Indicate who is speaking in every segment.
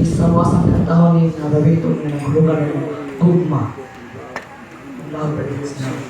Speaker 1: Is sa mga sa kantahon ni nga gawito nga nagulugan ng gugma. Love is love.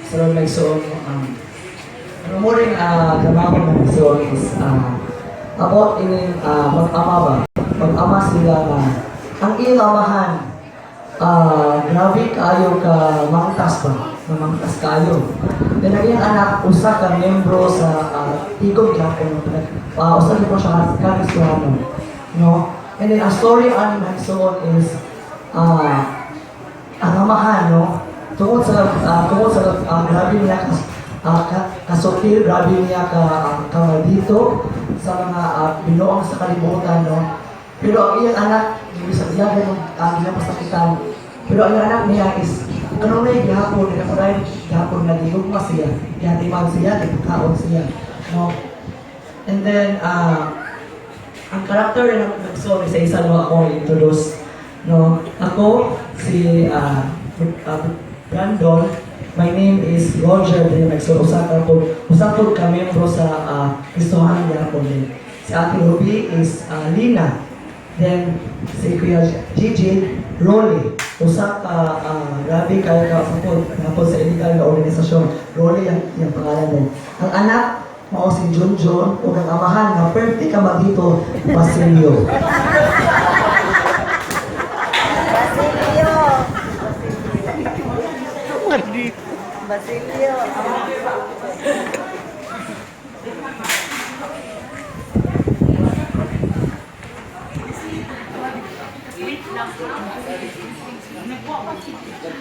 Speaker 1: Sa mga igsoon, ano mo rin trabaho ng igsoon is about ining mag-ama ba? Mag-ama sila nga ang iyong amahan, grabe kaayo ka mangtas ba? Mamangtas kaayo. Then ang iyang anak, usa ka membro sa tigom gyapon, usa gyud siya ka Kristiyano, no? And then ang story ani mga igsoon is ang amahan, no? Tungod sa grabe niya kasutil, grabe niya ka dito sa mga binuang sa kalibutan, no? Pero ang iyang anak, sa iya ganun ang iyang pasakitan. Pero ang iyang anak niya is kanunay gihapon, nagapadayon gihapon nga gihugma siya, gihatiman siya, gipakaon siya, no? And then ang character ng nagsuon isa isa, no, ako introduce, no? Ako si Brandon. My name is Roger din. Nagsuon usa po ka membro sa Kristohanan gyapon din. Si Ate Ruby is Lina. Then si Kuya Gigi, Rolly, usa ka grabe kay ka sapod sa illegal nga organisasyon. Rolly ang iyang pangalan din. Ang anak mao si Junjun ug ang amahan nga perfect ka magdito, Basilio.
Speaker 2: Basilio. Basilio. Junjun.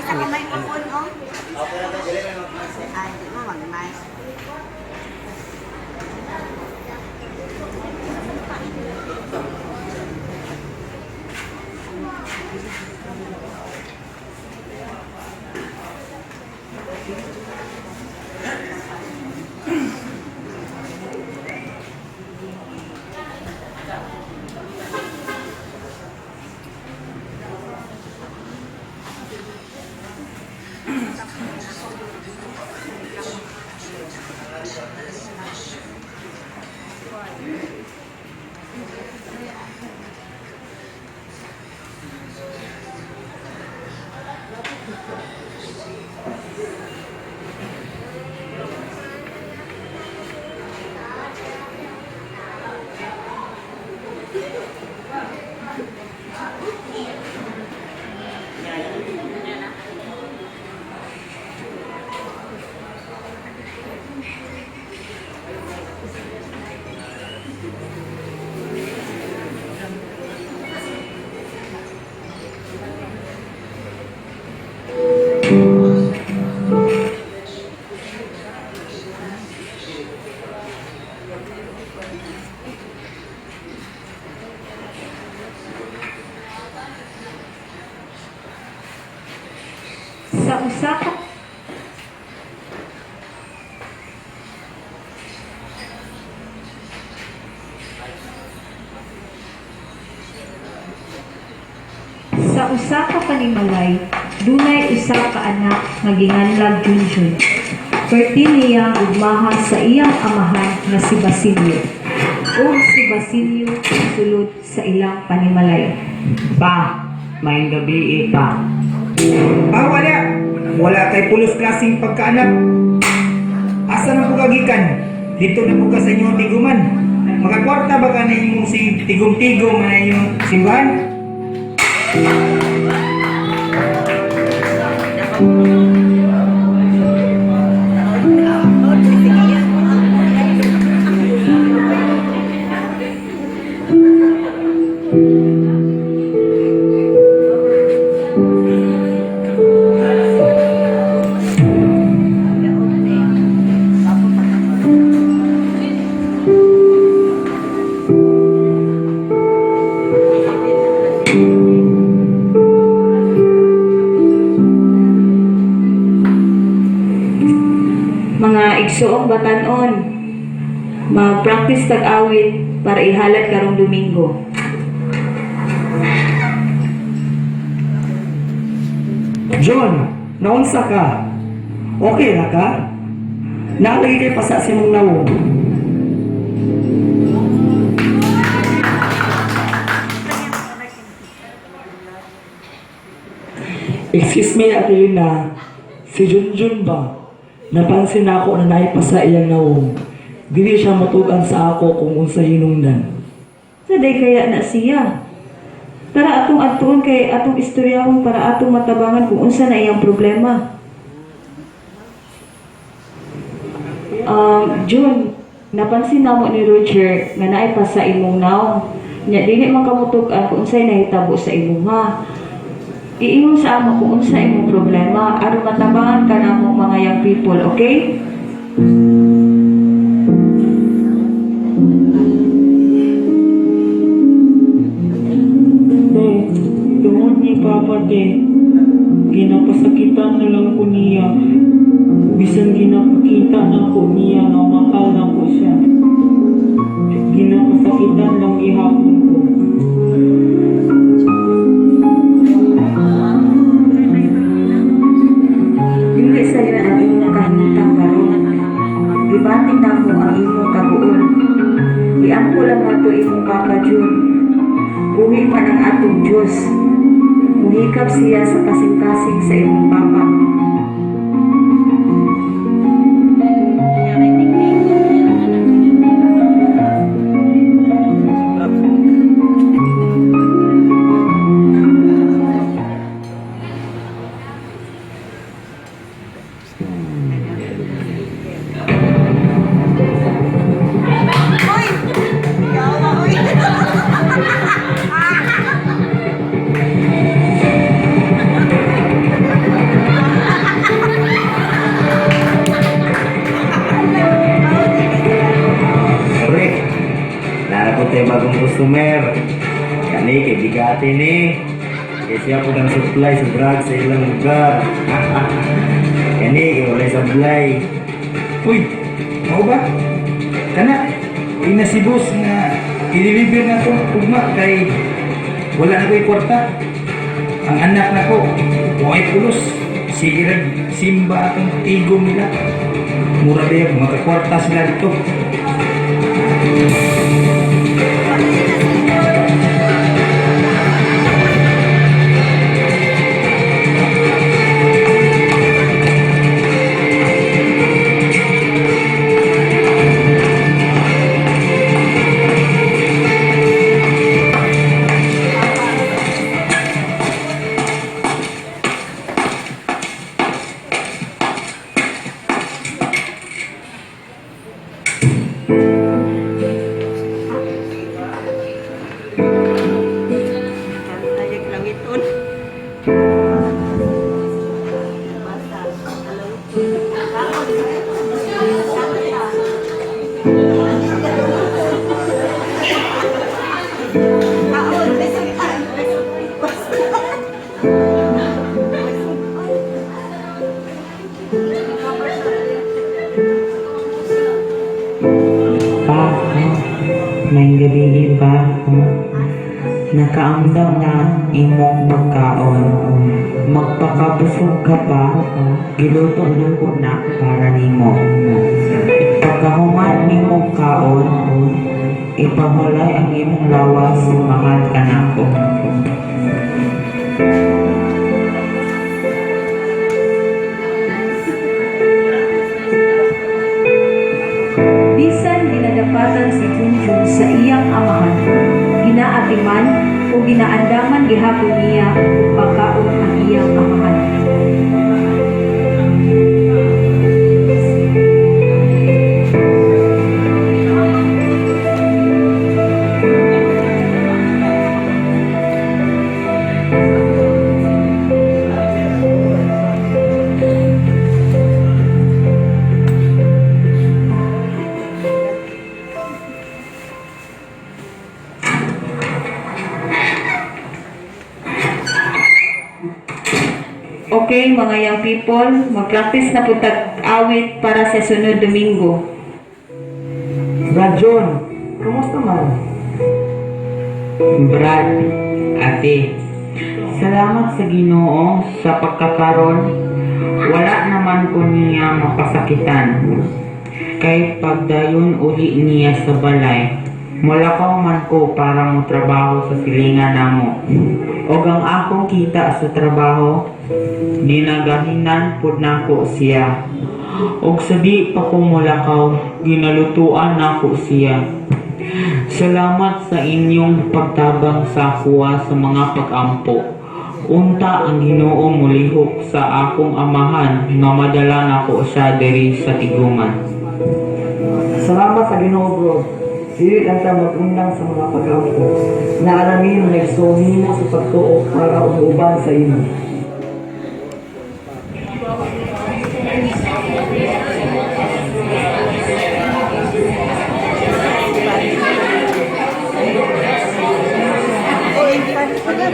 Speaker 2: Asa ko microphone, oh? Ay, di mo mag-mic.
Speaker 3: Sa usa ka Sa usa ka panimalay, dunay usa ka anak nga ginganlag Junjun. Perti niya ugmaha sa iyang amahan nga si Basilio. Ug si Basilio sulod sa ilang panimalay.
Speaker 4: Pa, maayong gabi eh, pa.
Speaker 5: Ah, wala. Wala kay pulos klaseng pagkaanak. Asa na po kagikan? Dito na po ka sa inyong tiguman. Makakwarta ba ka na inyong si tigom-tigom na inyong simbahan?
Speaker 3: Mga igsoong batanon, mag-practice tag-awit para ihalat karong Domingo.
Speaker 1: John, naunsa ka? Okay ra ka? Nalagi kay pasa si mong nawong. Excuse me, Ate Lina. Si Junjun ba? Napansin ako na naipasa iyang nawong. Dili siya matugan sa ako kung unsa hinungdan.
Speaker 3: Sa day kaya na siya. Tara atong adtuon kay atong istoryahon para atong matabangan kung unsa na iyang problema. June, napansin namo ni Roger nga naay pa sa imong naong. Nya dili man kamutug-an kung unsay nahitabo sa imuha. Iingon sa amo kung unsa imong problema aron matabangan ka namo mga young people, okay?
Speaker 4: Te, tungod ni Papa te, ginapasakitan na lang ko niya. Bisan ginapakita na ko niya nga mahal na ko siya. Ginapasakitan lang gihapon ko.
Speaker 3: Dili sayo ang imong kahimtang karon. Gibati namo ang imong kabuol. Iampo lang nato imong Papa June. Buhi man ang atong Dios. Muhikap siya sa kasing-kasing sa imong papa.
Speaker 2: Uy! Yawa, uy!
Speaker 6: customer. Kani kay bigati ni. Kay siya po ang supply sa drugs sa ilang lugar. Kani kay walay sablay.
Speaker 5: Uy, mao ba? Kana, ina si boss nga i-deliver na to ugma kay wala na ko'y kwarta. Ang anak nako, way pulos. Sige ra simba atong tigom nila. Mura ba yung mga kwarta sila dito.
Speaker 2: Kanta yung lawiton. Basta, lawiton. Kaon, may sukan.
Speaker 4: Pa, may gabi pa. Nakaamdam na imong pagkaon. Magpakabusog ka pa, giluto na ko na para nimo. Pagkahuman nimong kaon, ipahulay ang imong lawas, mahal ka nako.
Speaker 3: Bisan ginadapatan si Junjun sa iyang amahan, ginaatiman o ginaandaman gihapon niya ug pagkaon ang iyang amahan.
Speaker 7: Okay, mga young people, mag-practice na po tag-awit para sa sunod Domingo.
Speaker 1: Brad John, kumusta man?
Speaker 4: Brad, ate, salamat sa Ginoo sa pagkakaron. Wala naman ko niya mapasakitan. Kay pagdayon uli niya sa balay, mulakaw man ko para mo trabaho sa silingan namo. Og ang akong kita sa trabaho, dinagahinan pud nako siya. Og sa di pa ko mulakaw, ginalutuan nako siya. Salamat sa inyong pagtabang sa akuha sa mga pag-ampo. Unta ang Ginoo mulihok sa akong amahan nga madala nako siya diri sa tiguman.
Speaker 1: Salamat sa Ginoo bro. Dili lang ta mag-undang sa mga pag-ampo. Naalamin na nagsuo nimo sa pagtuo para umuuban sa imo.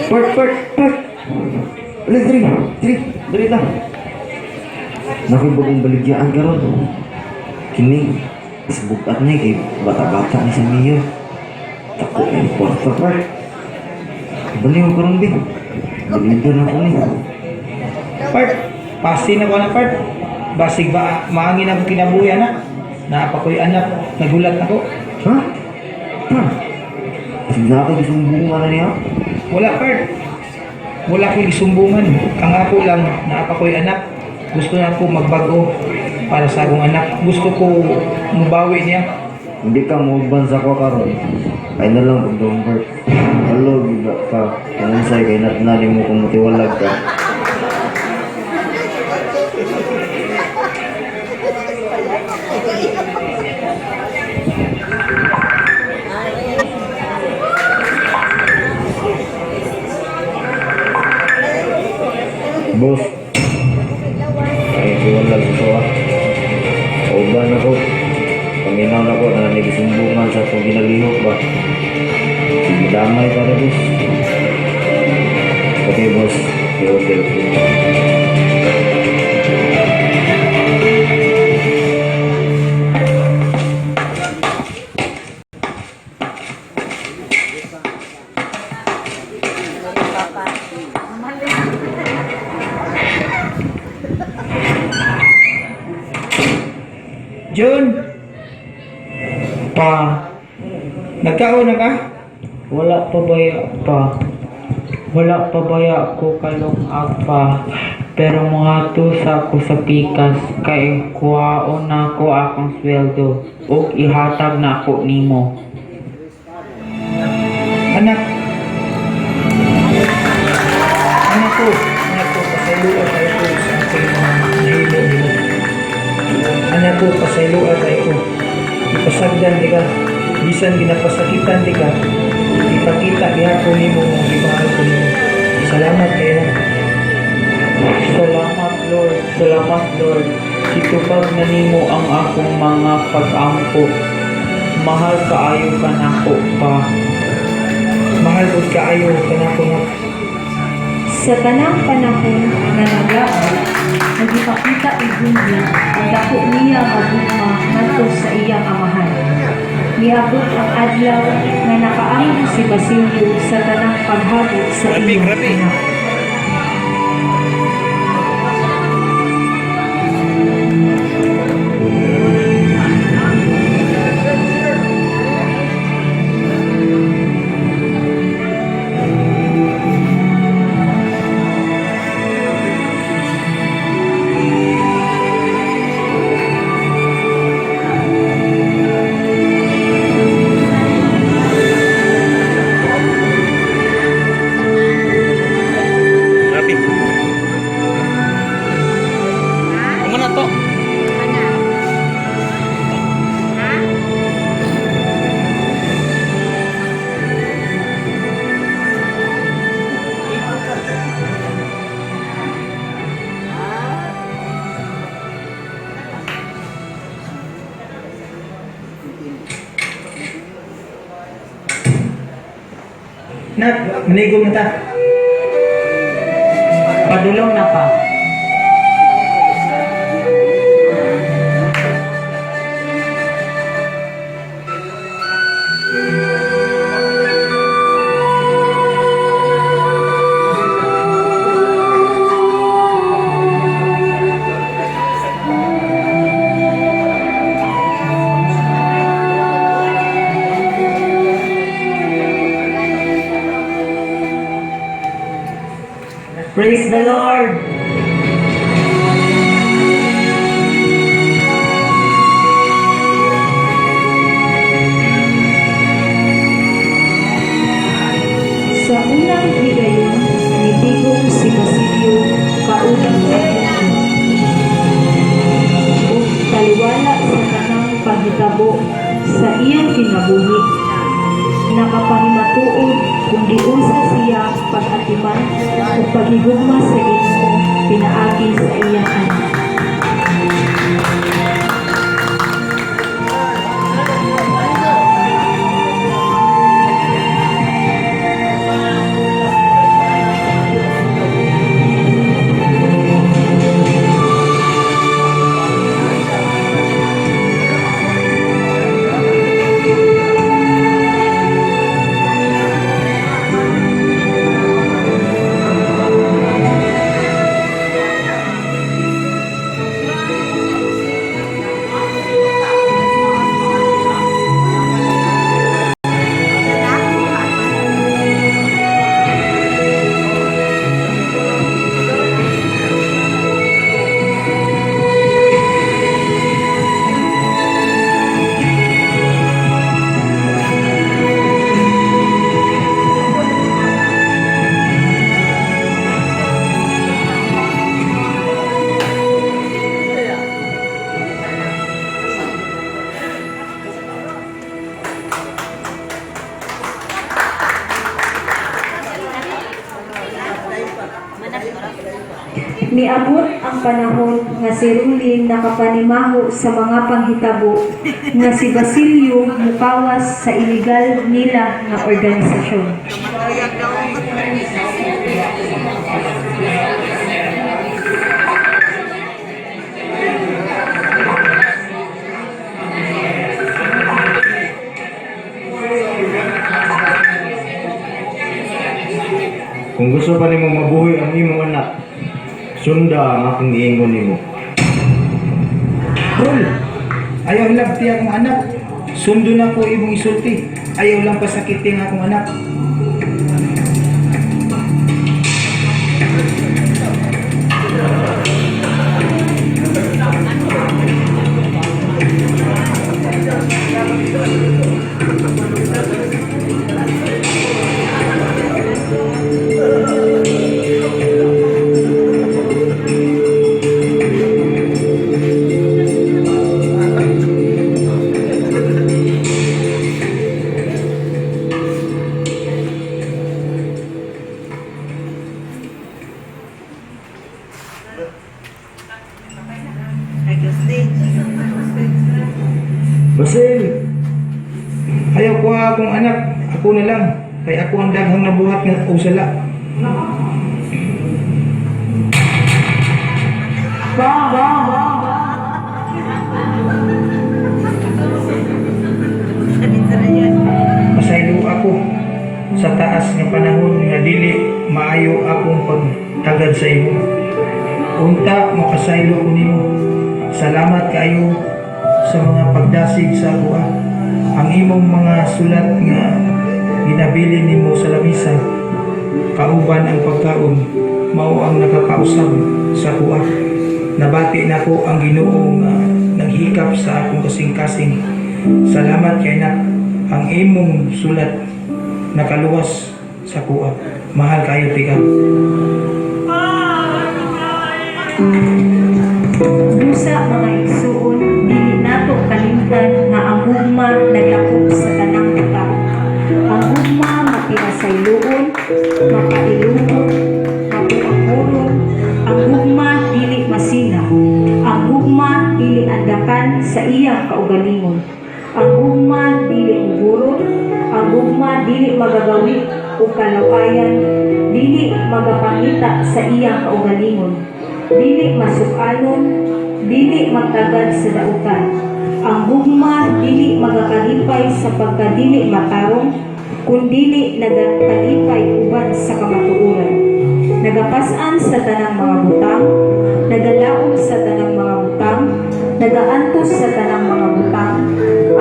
Speaker 6: Park, park, park. Dali, dali, dali, dali ta. Nakoy bagong baligyaan karon. Kini, isbugat ni kay bata-bata ni sa Mio. Tako ni kwarta park. Baliw karon bi. Deliver na ko ni.
Speaker 5: Part, pasi na ko na part. Basig ba maangin ako kinabuhi na. Naa pa ko'y anak, nagulat ako.
Speaker 6: Ha? Park. Sige na kay gisumbungan na niya.
Speaker 5: Wala part. Wala ko'y gisumbungan. Ang ako lang, naa pa ko'y anak. Gusto na ko magbago para sa akong anak. Gusto ko mubawi niya.
Speaker 6: Hindi ka muuban sa ko karon. Ay na lang pag dong park. Hello, giba ka. Kung unsay kay natnali mo kung mutiwalag ka. Boss, ay tiwalag sa ko ah. Uban ako. Paminaw na ko na nagisumbungan sa akong ginalihok ba. Madamay para, boss. Okay, boss. Okay.
Speaker 5: Jun,
Speaker 4: Pa,
Speaker 5: nagkaon na ka?
Speaker 4: Wala pa baya pa. Wala pa baya ko kalungag pa. Pero mga sa ko sa pikas kay kuhaon na ko akong sweldo ug ihatag na ako nimo.
Speaker 5: Anak. Anak ko, pasayloa kayo ko sa akong mga nahimo nimo. Anak ko, pasayloa kayo ko. Ipasagdan di ka, bisan ginapasakitan di ka, ipakita gihapon nimo nga gimahal ko nimo. Salamat kayo na.
Speaker 4: Salamat Lord, salamat Lord. Gitupag na nimo ang akong mga pag-ampo. Mahal kaayo ka nako pa.
Speaker 5: Mahal pud kaayo kanako na.
Speaker 7: Sa tanang panahon nga nagaot, nagipakita ni Junjun ang dako niya nga gugma ngadto sa iyang amahan. Niabot ang adlaw nga nakaangko si Basilio sa tanang paghabot sa iyang anak.
Speaker 5: Nak, manigom na ta.
Speaker 4: Padulong na pa.
Speaker 1: Praise the Lord!
Speaker 7: Sa unang higayon, nitigom si Basilio kauban sa Junjun. Ug taliwala sa tanang panghitabo sa iyang kinabuhi. Nakapahimatuod kung giunsa siya pag-atiman ug paghigugma sa Ginoo pinaagi sa iyang anak. Miabot ang panahon nga si Rulin nakapanimaho sa mga panghitabo nga si Basilio mukawas sa illegal nila nga organisasyon.
Speaker 6: Kung gusto pa nimo mabuhi ang imong anak, sunda ang akong giingon nimo.
Speaker 5: Rol, ayaw hilabti akong anak. Sundo na ko imong isulti. Ayaw lang pasakiti ang akong anak.
Speaker 6: Basil!
Speaker 5: Ayaw ko akong anak. Ako na lang. Kay ako ang daghang nabuhat nga og sala. Pasaylo ako sa taas nga panahon nga dili maayo akong pagtagad sa imo. Unta makasaylo ko nimo. Salamat kaayo sa mga pagdasig sa ako. Ang imong mga sulat nga ginabili nimo sa lamisa kauban ang pagkaon mao ang nakakausab sa kuha. Nabati nako ang Ginoo nga naghikap sa akong kasing-kasing. Salamat kay anak, ang imong sulat nakaluwas sa kuha. Mahal kayo tika.
Speaker 7: Busa mga igsuon, dili nato kalimtan nga ang gugma nagakop sa tanang butang. Ang gugma mapinasayloon, mapailuhon, mapuangurong. Ang gugma dili masina. Ang gugma dili andakan sa iyang kaugalingon. Ang gugma dili muguro. Ang gugma dili magagawi o kalawayan, dili magapangita sa iyang kaugalingon, dili masukalon, dili magtagad sa dautan. Ang gugma dili magakalipay sa pagkadili matarong, kundili nagakalipay uban sa kamatuoran. Nagapasan sa tanang mga butang, nagalaom sa tanang mga butang, nagaantos sa tanang mga butang.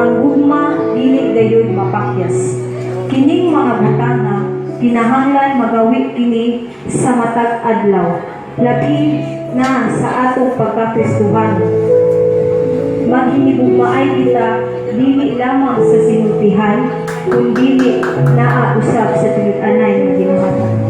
Speaker 7: Ang gugma dili gayon mapakyas. Kining mga butanga kinahanglan magawi kini sa matag adlaw, labi na sa atong pagkakristuhan. Maghinigugmaay kita dili lamang sa sinultihan, kundili naa usab sa tinud-anay nga binuhatan.